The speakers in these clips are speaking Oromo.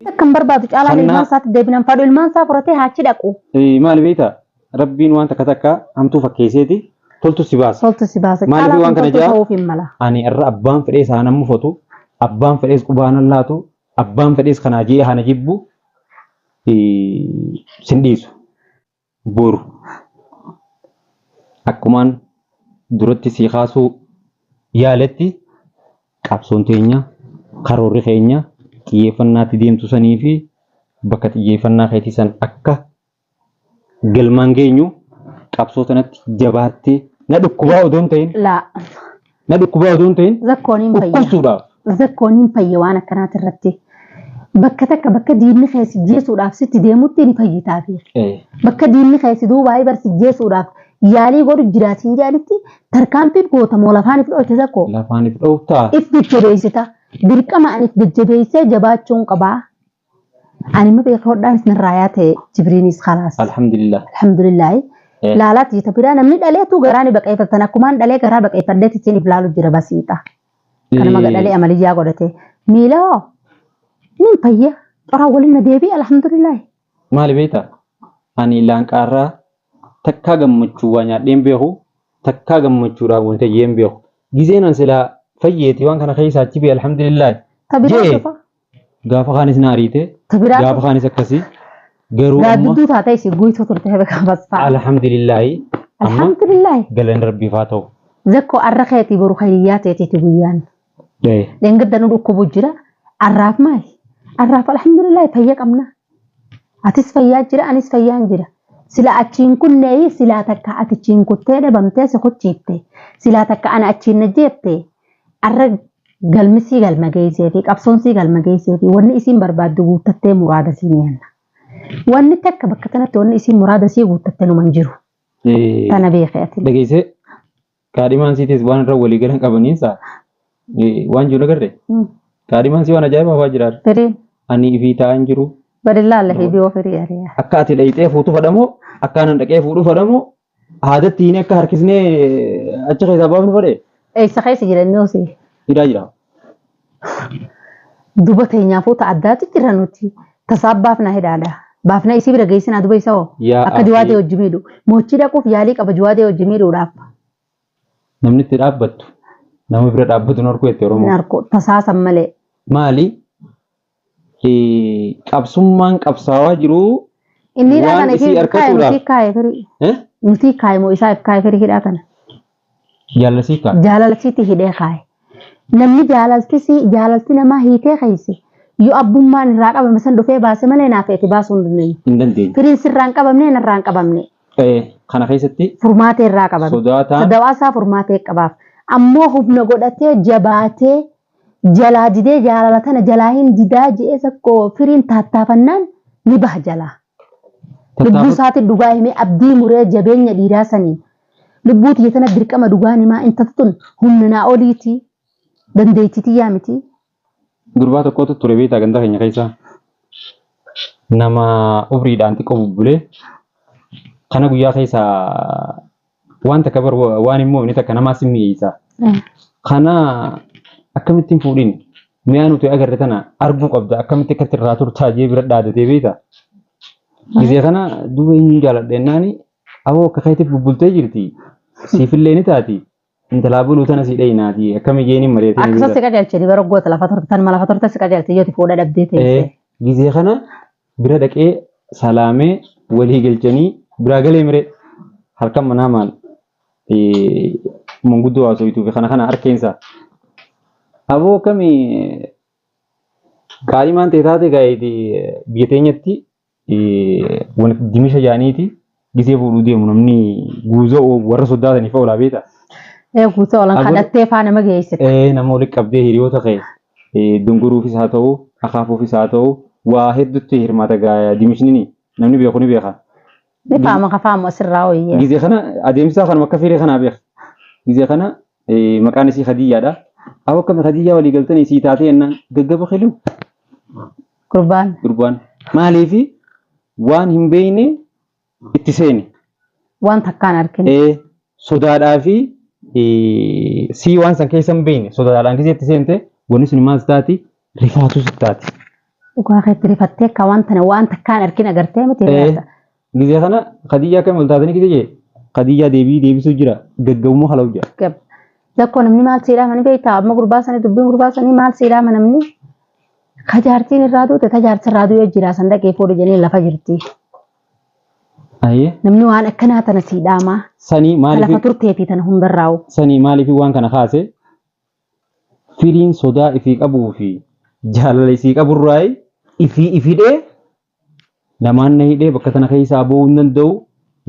Akka hin barbaadu caalaan Kannaa- ilmaan isaatti deebinan fadhu ilmaan isaa fudhatee haachi dhaqu. Maali beektaa? Rabbiin waan takka takka hamtuu fakkeesseeti toltu si baasa. Toltu si baasa. Maaliif Caalaan waan kun kana toltuu jaa? ta'uuf hin mala. Ani irra abbaan fedhees haa nan mufatu, abbaan fedhees qubaa nan laatu, abbaan fedhees kanaa jee haa na jibbu sin dhiisu. Boru akkumaan duratti sii kaasuu yaaletti qabsoon teenya karoorri keenya xiyyeeffannaatti deemtu sanii fi bakka xiyyeeffannaa keetii san akka galmaan geenyu qabsoo tanatti jabaattee na dhukkubaa odoo hin ta'in Laa. na dhukkubaa odoo hin ta'in Zakkoon hin fayya. dhukkubsuudhaaf. Zakkoon hin fayya waan akkanaati irratti. Bakka takka bakka diinni kee si jeesuudhaaf sitti deemutti ni fayyitaa fi. Bakka diinni kee si duubaa bar si jeesuudhaaf yaalii godhu jiraatiin jedhanitti tarkaanfiin goota moo lafaan if dhoofte zakko. Lafaan if dhooftaa. If jajjabeessita. Dirqama ani if jajjabeessee jabaachuun qabaa. Ani ma beeka hodhaan isin irraa yaa ta'e Jibriinis khalaas. Alhamdulillah. Alhamdulillah. Laalaatti jita biraa namni dhaleetu garaa ni baqeeffatan akkumaan dhalee garaa baqeeffadheetti ittiin if laalu jira basiixa. Kanuma dhalee amaliyyaa godhate. Miila hoo nin fayya xoraa waliin na deebi'e alhamdulillah. Maali beektaa? Ani laanqaarraa takkaa gammachuu waa nyaadheen beeku takkaa gammachuudhaan wanta jeen beeku. Gizeen an silaa fayyeeti waan kana keessaa achi bee alhamdulillah. Ta biraa Jee. dhufa. Gaafa kaanis na ariite. Ta biraa Gaafa kaanis akkasii. Garuu amma Gaaddidduu taatee isii guutuu turte beekaa basfaa. alhamdulillaahi amma Alhamdulillah. galanni rabbiif haa ta'u. Zakko arra keetii boru hayiyyaa teetiiti guyyaan. Dheengadda nu dhukkubu jira. Arraaf maali? Arraaf alhamdulillah fayya qabna. Atis fayyaa jira anis fayyaan jira. Sila achiin kunneeyi silaa takka ati achiin kuttee dhabamtee si kuchiifte. Silaa takka ana achiin na jeette. Arra galmi sii galma geessee fi qabsoon sii galma geessee fi wanni isiin barbaaddu guuttattee muraada sii mi'anna. Wanni takka bakka tanatti wanni isiin muraada sii guuttatte numa hin jiru. Tana beekee ati. Dhageessee kaadhimaan siitis waan irra walii galan qabaniinsa waan jiru agarre. Kaadhimaan sii waan ajaa'ibaa waa jiraata. Firiin Ani ifii taa'an jiru. badillaa lafi biyoo firii ariyaa. Akka ati dhayxee fuutu fadhamoo akka anan dhaqee fuudhu fadhamoo haadatti hin akka harkisnee achi keessaa baafnu fadhe Eessa keessa jira inni osii? hidhaa jira. Duba teenyaafuu ta addaatu jira nuti. Tasaaf baafna hidhaadha. Baafna isii bira geessinaa duba isa hoo? Yaa Akka jawaadee akhi hojii miidhu. Moochii dhaquuf yaalii qaba jawaadee hojii miidhuudhaaf. Namni itti dhaabbattu nama bira dhaabbatu hin horku jette Hin Oromoon. arku tasaasan malee. Maali qabsummaan qabsaawaa jiru Inni hidhaa waan kana isii ifii kaaye arkatuudhaaf nutii kaaye firii. eh? Nutii kaaye moo isaa if kaaye firii hidhaa kana. Jaallasii kaa. Jaalala sitti hidhee kaaye. Namni jaalalti si jaalalti namaa hiitee keesse yoo abbummaan irraa qabame san dhufee baase malee naaf eti baasuu hin dandeenyu. Hin dandeenye. Firiin sirraa hin qabamne narraa hin qabamne. Kana keessatti Furmaatee irraa qabame. sodaataan Sadawaa isaa furmaatee qabaaf. Ammoo humna godhatee jabaatee jalaa didee jaalala tana jalaa hin didaa je'ee sakkoo firiin taattaafannaan ni baha jalaa. Lubbuu tattaafatu isaatti dhugaa himee abdii muree jabeenya dhiiraa saniin lubbuu tiyya tana dirqama dhugaan himaa intalti tun humna naa oliiti dandeettii tiyyaa miti. Gurbaa tokkotu ture beektaa ganda keenya keessa. Nama umriidhaan xiqqoo bubbulee kana guyyaa keessa waan takka bar waan hin moofne takka namaa si mi'eessa. Kana akkamitti hin fuudhin mi'aa nuti agarre tana arguu qabda akkamitti akkatti irraa turtaa jee bira dhaadatee beekta. Gizee kana duuba eenyuun jaaladha jennaani aboo akka keetiif bubbultee jirti siifillee ni taati intalaa buluu tana si dhayinaati akkami jeeniin mari'atee ni Akkasuma beekta. si qajeelche bara goota lafa turte tanuma lafa turte si qajeelche yoo fuudha dhabdee teessee. Gizee kana bira dhaqee salaamee walii galchanii biraa galee miree halkan manaa maal manguddoo haasoftuu fi kana kana harkeensa. Aboo akkami qaalimaan ta'e taate gaa'eeti biyya teenyatti dimisha jaaniiti gisee fuudhuu deemu namni guuzoo warra soddaataniif oolaa beekta. Ee guutuu oolan kadhattee faa nama geessite. Ee nama walitti qabdee hiriyoota kee dunguruufis haa ta'u akaafuufis haa ta'u waa hedduutti hirmaata dimishni namni beeku ni beeka. Ni faama ka faamu asirraa hooyyee. Gizee kana adeemsa kanuma akka fiiree kanaa beeka. Gizee kana maqaan isii Khadiyyaadha. Awwa akkami Khadiyyaa walii galtanii sii taatee jennaan gaggaba kiliu. Gurbaan. Gurbaan. Maaliifi waan hin beekne itti seene. Waan takkaan argine. Ee sodaadhaa fi sii waan san keessa hin beekne sodaadhaan gizee itti seente wanni sun maal taati rifaatuu si taati. Dhugaa keetti rifattee akka waan tana waan takkaan arkin agartee miti Eh. Gizee kana Khadijaa akkam ol taatanii gizee jee Khadijaa deebii deebisuu jira gaggabummaa halau jira. Gab. Lakkoo namni maal siidhaa mani beektaa amma gurbaa sanii dubbiin gurbaa sanii maal siidhaa ma namni ka jaartiin irraa duute ta jaarsi irraa du'ee jira san dhaqee fuudhe jedhanii lafa jirti. Ayyee. Namni waan akkanaa tana siidhaamaa Sanii ta lafa maaliif turtee fi tana hundarraa'u. sanii maaliif waan kana kaase firiin sodaa ifii qabuu fi jaalala isii qaburraa ifii ifidhee namaan na hidhee bakka tana keessaa ba'uu hin danda'u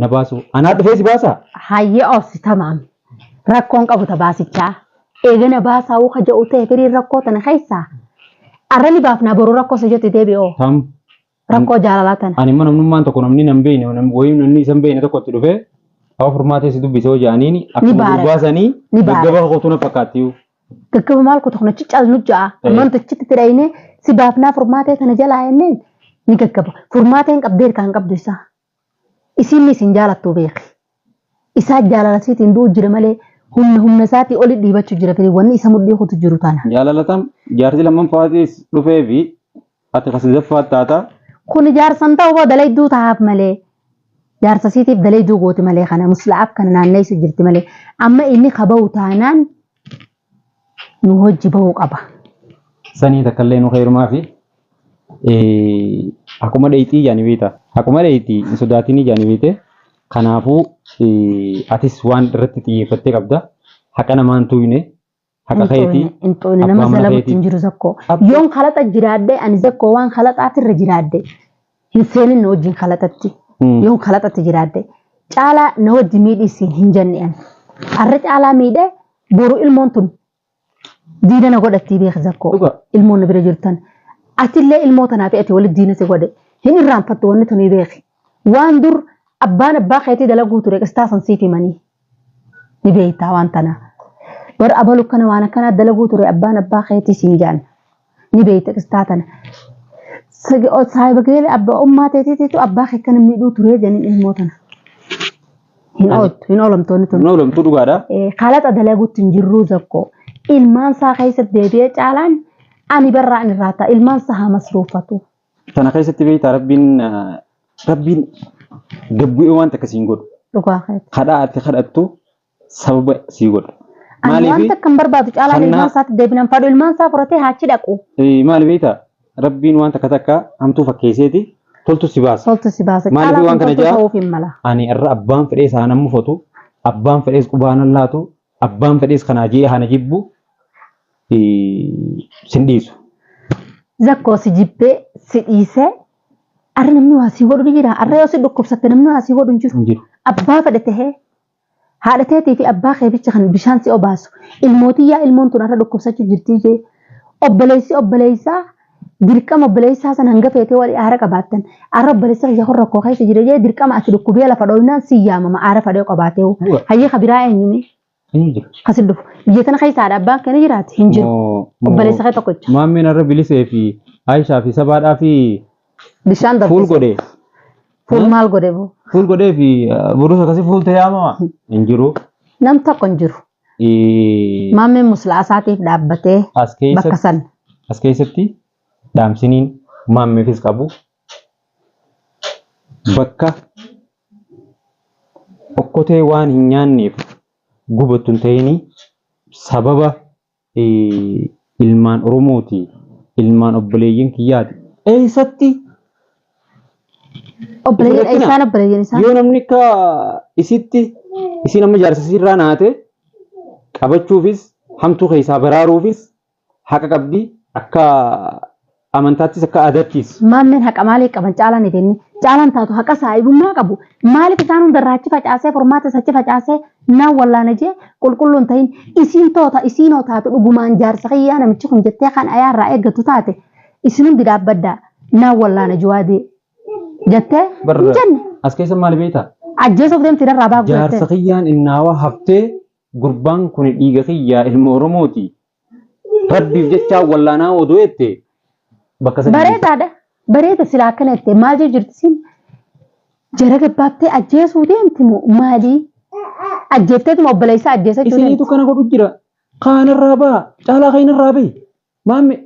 na baasu. Anaa dhufee si baasaa? Hayyee obsi tamaam. Rakkoon qabu ta baasichaa. Eegana baasaa wuu kaja'u ta'e firiin rakkoo tana keessaa. Arra ni baafnaa boruu rakkoo isa jetti deebi'oo. Tam. Rakkoo jaalalaa tana. Ani immoo namnummaan tokko namni nan beekne wayii namni isa hin beekne tokko itti dhufee hawa furmaatee si dubbise hoo jedhaniini akkuma baaraka. gurbaa sanii Ni baaraka. gaggaba kootu na fakkaatti. Gaggaba maal kutu kun achi calnu ja'a. Eh. Ammaan achitti dhayinee si baafnaa furmaatee tana jalaa jenneen ni gaggaba. Furmaateen qabdee harkaan qabdu isaa. Isiin isin jaalattu beeki. Isaa jaalala isiitiin du'u jira malee humna humna isaatii oli dhiibachuu jira firii wanni isa mudhii kutu jiru tana. Jaalala tam jaarsi lammaffaatis dhufee fi ati kasadaffaa taata. Kun jaarsan ta'u boo dalayduu tahaaf malee. Jaarsa isiitiif dalayduu gooti malee kana musla'aaf kana naanneessu jirti malee. Amma inni ka bahu taanaan nu hojii bahuu qaba. Sanii takka illee nu heerumaa fi akkuma dheeyxii jaani beekta. Akkuma dheeyxii hin sodaatinii jaani beekte. Kanaafuu atis waan irratti xiyyeeffattee qabda. Haqa namaa hin tuuyne. Haqa keetii. Hin xuune nama abbaa mana zalamutti keetii. hin jiru zakkoo. Abbaa- Yoon kalaxa jiraadde ani zakkoo waan kalaxaatirra jiraadde hin seenin na wajjin kalaxatti. Yoon kalaxatti jiraadde caalaa na wajji miidhisiin hin jenne ani. Arra caalaa miidhee boru ilmoon tun diina na godhattii beeki zakkoo. Dhuga. Ilmoon na bira jirtan. Atillee ilmoo tanaa fi ati walitti diina si godhe. Hin irraanfattu wanni tuni beeki. Waan dur abbaan abbaa keetii dalaguu ture qistaa san siif himanii. Ni beektaa waan tanaa. Bar abalu kana waan akkanaa dalaguu ture abbaan abbaa keetii siin jaan. Ni beekta qistaa tana. Saahiba keelee abbaa ummaa teetiitu abbaa kee kana miidhuu ture jedhanii ilmoo tana. Hin ooltu hin oolamtoonni tun. Hin oolamtu dhugaadha. Kalaxa dalaguutti hin jirruu zakkoo. Ilmaan isaa keessatti deebi'ee caalaan ani barraa inni irraa ta'a. Ilmaan isaa haa masruufatu. Tana keessatti beektaa rabbiin rabbiin gabbu'ee waan takka siin godhu. Dhugaa keeti. Kadhaa ati kadhattu sababa sii godha. Ani waan Maaliif takka hin barbaadu caalaan Kannaa- ilmaan isaatti deebinan fadhu ilmaan isaa fudhatee haa achi dhaqu. Maali beektaa rabbiin waan takka takka hamtuu fakkeesseeti toltu si baasa. Toltu si baasa. Maaliif Caalaan waan kun kana toltuu jaa? ta'uuf hin mala. Ani irra abbaan fedhees haa nan mufatu, abbaan fedhees qubaa nan laatu, abbaan fedhees kanaa jee haa na jibbu sin dhiisu. Zakkoo si jibbee si dhiisee arra namni waa sii godhu ni jira. Arra yoo si dhukkubsatte namni waa sii godhu hin jiru. Hin jiru. Abbaa fedhe tahee haadha teetii fi abbaa kee bicha kan bishaan si obaasu. Ilmootii yaa ilmoon tun arra dhukkubsachuu jirtii jee. Obboleessi obboleessaa dirqama obboleessaa san hanga feetee walii aara qabaattan. Arra obboleessa kiyya kun rakkoo keessa jira jee dirqama ati dhukkubee lafa dhooynaan si yaamama aara fadhee qabaatee. Bu'a. Hayyee ka biraa eenyume Hin jiru. kasin dhufu. Biyya tana keessa haadha abbaan kee ni jiraati hin jiru. Obboleessa kee tokkicha. Maammeen har'a bilisee fi Aayishaa fi sabaadhaa fi Bishaan fuul danfise. godhee. Fuul maal godhe boo? Fuul godhee fi borus akkasii fuul ta'ee yaamama. Hin jiru. Nam tokko hin jiru. Maammeen muslaa isaatiif dhaabbatee As bakka keessatti san. as keessatti dhaamsiniin maammeefis qabu bakka okkotee waan hin nyaanneef gubattu hin ta'inii sababa ilmaan Oromooti, ilmaan obboleeyyan kiyyaati. Eessatti Obboleeyyan Rakkina. isaan obboleeyyan isaan. yoo namni akka isitti isiin amma jaarsa isiirraa naate qabachuufis hamtuu keessaa baraaruufis haqa qabdi akka amantaattis akka aadaattis. Maammeen haqa maalii qaban caalaan hin Caalaan taatu haqa saahibummaa qabu. Maaliif isaan hundarraa achi facaasee furmaata isa achi facaasee naan wallaana jee qulqulluun ta'in isiin toota isiinoo taatu dhugumaan jaarsa kiyyaa namichi kun jettee kan ayaarraa eeggatu taate isin hundi dhaabbaddaa naan wallaana juwaadee jettee Barra hin jenne. as keessa maali beektaa? Ajjeesuuf deemti irraa baaguu Jaarsa jettee. kiyyaan innaawaa haftee gurbaan kun dhiiga kiyyaa ilma Oromooti. Rabbiif jechaa wallaanaa odoo jette bakka sanii. Bareedaadha. Bareeda silaa akkana jettee maal jechuu jirti siin jara gabbaattee ajjeesuu deemti moo maalii? Ajjeefteetuma obboleessaa ajjeesachuu Isiniitu deemti. kana godhu jira. Kaanarraa ba'a. Caalaa kaanarraa ba'i. Maamme.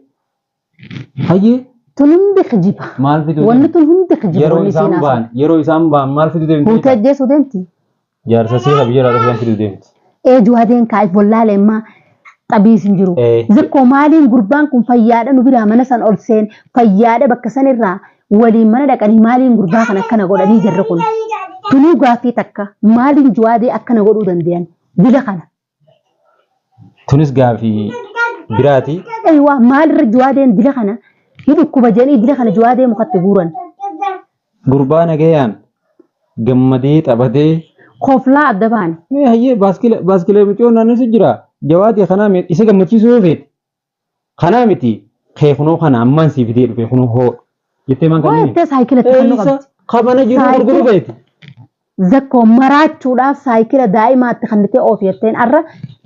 Hayyee. Tun hundi kijiba. Maal fiduu Wanni deemti? tun hundi kijiba. Yeroo Wanni isaan isiin ba'an haasoftu. yeroo isaan ba'an maal fiduu deemti? Fuutee ajjeesuu deemti. Jaarsa seera biyya irraa dhufan fiduu deemti. Ee juwaadeen kaa'if wallaalee ammaa xabiis hin jiru. Zikkoo maaliin gurbaan kun fayyaadha nu biraa mana san ol seen fayyaadha bakka san irraa waliin mana dhaqanii maaliin gurbaa kan akkana godhanii jarri kun. Tunuu gaaffii takka maaliin juwaadee akkana godhuu danda'an dila kana. Tunis gaafii biraati. Eywaa maalirra juwaadeen dila kana ni dhukkuba jedhanii dila kana juwaadee mukatti guuran. Gurbaa nagayaan gammadee taphatee. Koflaa adda baane. Mee hayyee baaskila baaskila mucoo naannoo jira. Jawaadii kanaa isa gammachiisuu yoo feete. Kanaa miti kee kunoo kana ammaan sii fidee dhufe kunoo hoo jettee maan Hoo kanneen. jettee saayikila itti kennuu Eessa qabdi. kabana jiru gurguruu feeti. Zakkoo maraachuudhaaf saayikila daa'imaatti kannitee oofi jetteen arra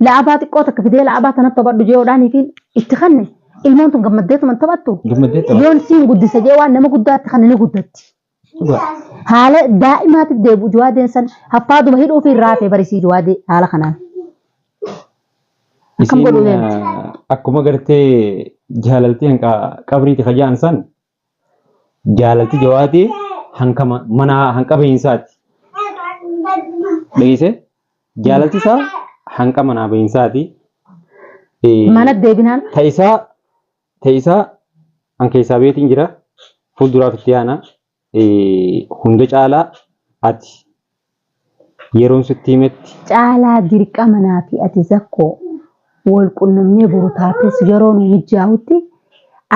la'abaa xiqqoo takka fidee la'abaa tanatti taphadhu jechuudhaanii fi itti kanne ilmoon tun gammaddeetuma hin taphattu. Gammaddee taphatti. Yoon siin guddisa jee waan nama guddaatti kanne ni guddatti. Dhugaa. Haala daa'imaatti deebi'u juwaadeen san haffaaduma hidhuu fi raafee barisii juwaadee haala kanaan. Akkam Isiin godhuu deemti? akkuma gartee jaalaltii hanqa qabriiti kajaan san jaalalti jawaadee hanqa mana hanqa bahiinsaati. Dhageessee jaalalti isaa hanqa manaa bahiinsaati. Mana deebinaan Ta'isaa ta'isaa an keessaa beetiin jira fuulduraaf itti aana hunda caalaa ati yeroon sitti himetti. Caalaa dirqama naa fi ati zakkoo wal qunnamnee boru taates yeroo nu mijjaa'utti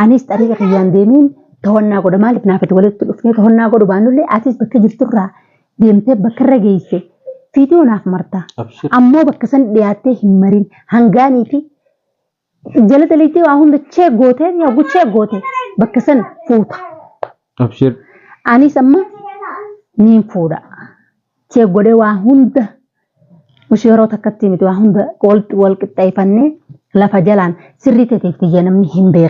anis xariiqa kiyyaan deemeen to'annaa godha maaliif naaf ati walitti dhufnee to'annaa godhu baannullee atis bakka jirturraa deemtee bakka irra geesse fiidiyoo naaf marta. Abshir. Ammoo bakka san dhiyaattee hin marin hangaanii fi jala dalaydee waa hunda chee gootee yogguu chee goote bakka san fuuta. Abshir. Anis amma niin fuudha. Chee godhee waa hunda mush yeroo takkatti miti waa hunda wal qixxeeffannee lafa jalaan sirrii teeteef tiyya namni hin beeku.